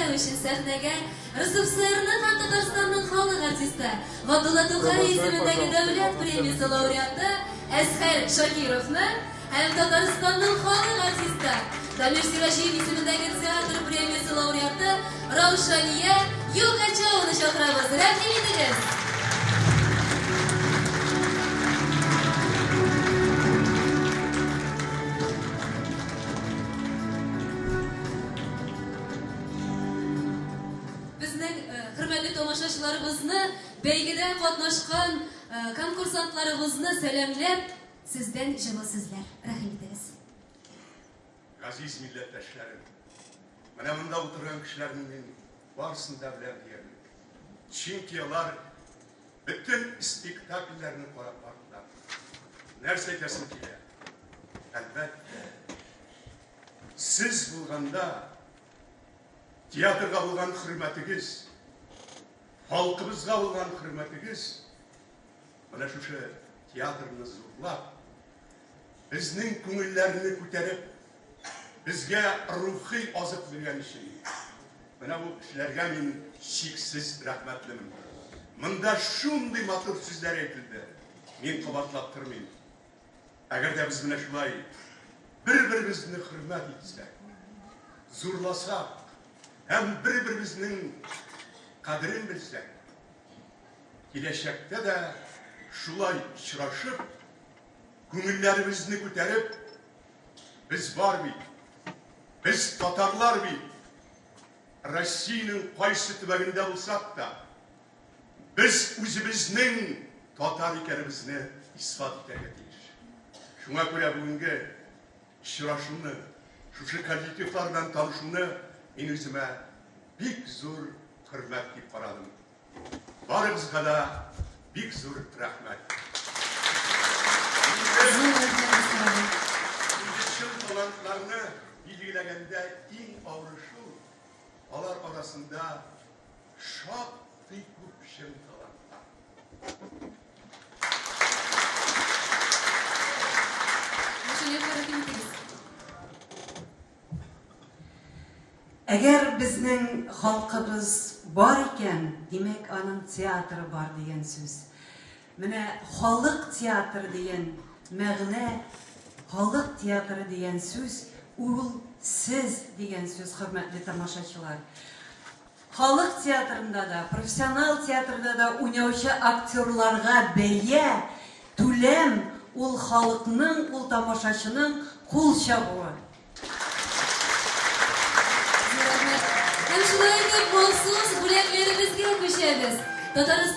сәламләү өчен сәхнәгә РСФСРның һәм Татарстанның халык артисты, Габдулла Тукай исемендәге дәүләт премиясе лауреаты Әзһәр Шакировны һәм Татарстанның халык артисты, Дамир Сираҗиев исемендәге театр премиясе лауреаты Раушания Югачеваны чакырабыз. Рәхим итегез! Безнең э, хөрмәтле тамашачыларыбызны, бәйгедә катнашкан э, конкурсантларыбызны сәламләп, сездән җылы сүзләр. Рәхим итегез. Газиз милләттәшләрем, менә монда утырган кешеләрнең мин барысын да беләм диярлек. Чөнки алар бөтен спектакльләрне карап бардылар. Нәрсә әйтәсем килә? Әлбәттә, сез булганда театрга булган хөрмәтегез, халкыбызга булган хөрмәтегез менә шушы театрны зурлап, безнең күңелләрне күтәреп, безгә рухи азык биргән өчен менә бу кешеләргә мин чиксез рәхмәтлемен. Монда шундый матур сүзләр әйтелде. Мин кабатлап тормыйм. Әгәр дә без менә шулай бер-беребезне хөрмәт итсәк, зурласак һәм бер-беребезнең кадерен белсәк, киләчәктә дә шулай очрашып, күңелләребезне күтәреп, без бар бит, без татарлар бит, Россиянең кайсы төбәгендә булсак та, без үзебезнең татар икәнебезне исбат итәргә тиеш. Шуңа күрә бүгенге очрашуны, шушы коллективлар белән танышуны мин үземә бик зур хөрмәт дип карадым. Барыгызга да бик зур рәхмәт. Инде чын талантларны билгеләгәндә иң авыры шул, алар арасында шактый күп чын талантлар. Әгәр безнең халкыбыз бар икән, димәк, аның театры бар дигән сүз. Менә халык театры дигән мәгънә, халык театры дигән сүз, ул сез дигән сүз, хөрмәтле тамашачылар. Халык театрында да, профессионал театрда да уйнаучы актерларга бәя, түләм, ул халыкның, ул тамашачының кул чабуы. Һәм шулай итеп, махсус бүләкләребезгә күчәбез. Татарстан.